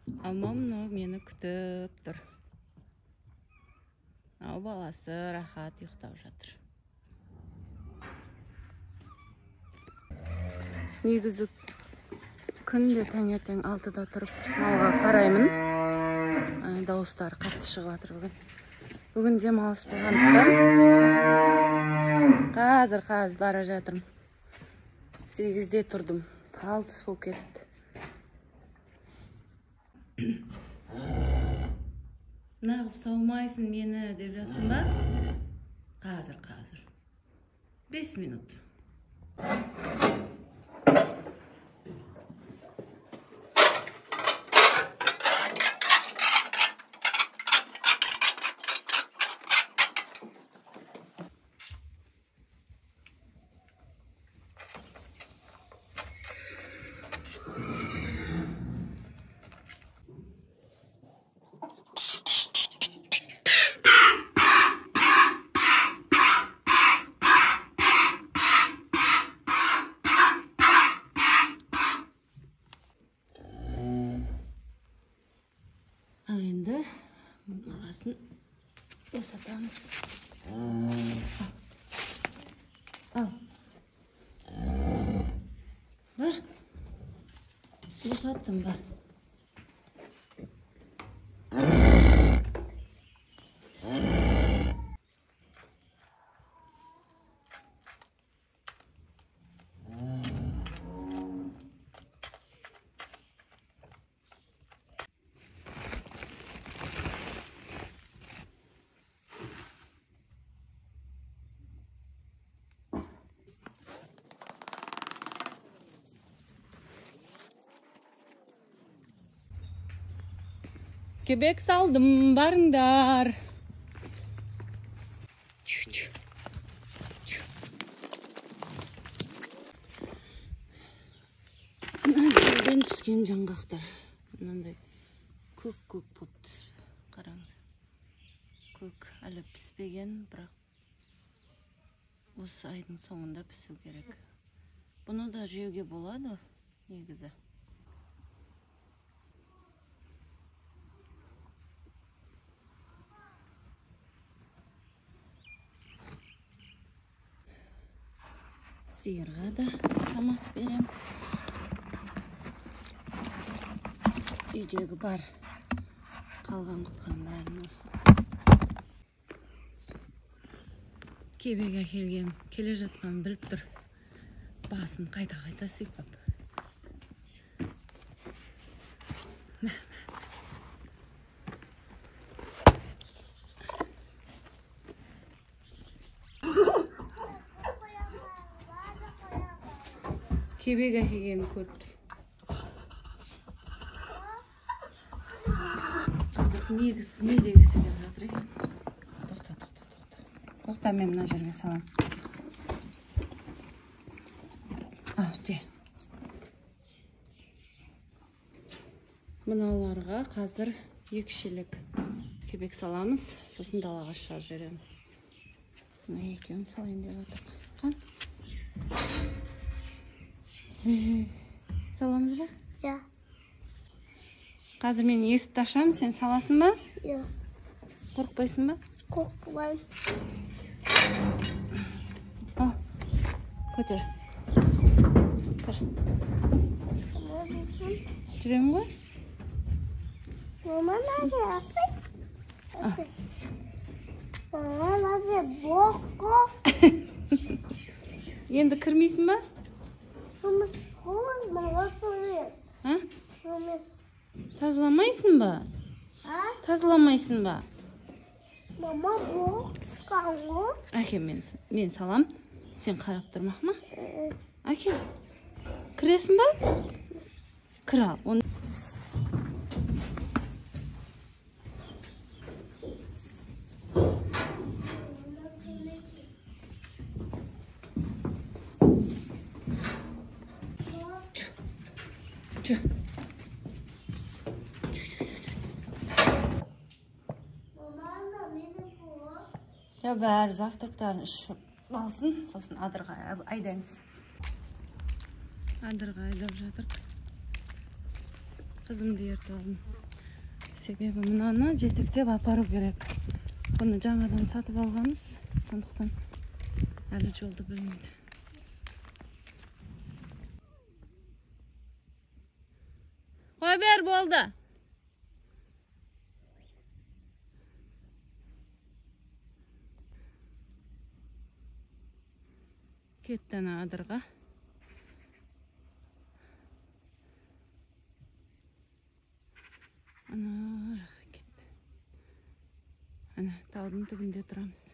Алма мынау мені күтіп тұр. Ал баласы рахат ұйықтап жатыр. Негізі күнде таңертең 6-да тұрып малға қараймын. Дауыстары қатты шығып жатыр бүгін. Бүгін демалыс болғандықтан қазір бара жатырмын. 8-де тұрдым. Тал түс болып кетті. Нағып саумайсың мені деп жатсың ба? Қазір. 5 минут. Ал енді баласын босатамыз. Ал. Бар. Босаттым, бар. Кебек салдым, барыңдар. Жерден түскен жаңғақтар. Мынандай көк-көк болып түсіп, қараңыз. Көк әлі піспеген, бірақ осы айдың соңында пісу керек. Бұны да жеуге болады негізі. Сиырға да тамақ береміз. Үйдегі бар қалған құтқан бәрін осы. Кебек әкелгем, келе жатқанын біліп тұр. Басын қайта-қайта сипап. Мә. Кебек әкелгенін көріп тұр. Қызық, не дегісі келіп жатыр екен? Тоқта. Тоқта, мен мына жерге саламын. Ал, же. Мыналарға қазір 2 шелек кебек саламыз, сосын далаға шығарып жібереміз. Мына екеуін салайын деп отырмық. Қан? Саламыз ба? Иә. Қазір мен есікті ашамын, сен саласың ба? Иә. Қорықпайсың ба? Қорықпаймын. Ал, көтер. Кір. Жүремін ғой? Мама, асай. Асай. Мама, боққо. Енді кірмейсің ба? Тазаламайсың ба? Тазаламайсың ба? Мама, боқ түскен ғой. Әке, мен салам. Сен қарап тұрмақ ма? Әке, кіресің ба? Кір ал. Жүр. Я бәрі завтрактарын ішіп алсын, сосын адырға айдаймыз. Адырға айдап жатыр. Қызымды ертіп алдым. Себебі мынаны жетектеп апару керек. Бұны жаңадан сатып алғанбыз, сондықтан әлі жолды білмейді. Қой бер, болды. Кетті ана адырға. Ана жаққа кетті. Ана таудың түбінде тұрамыз.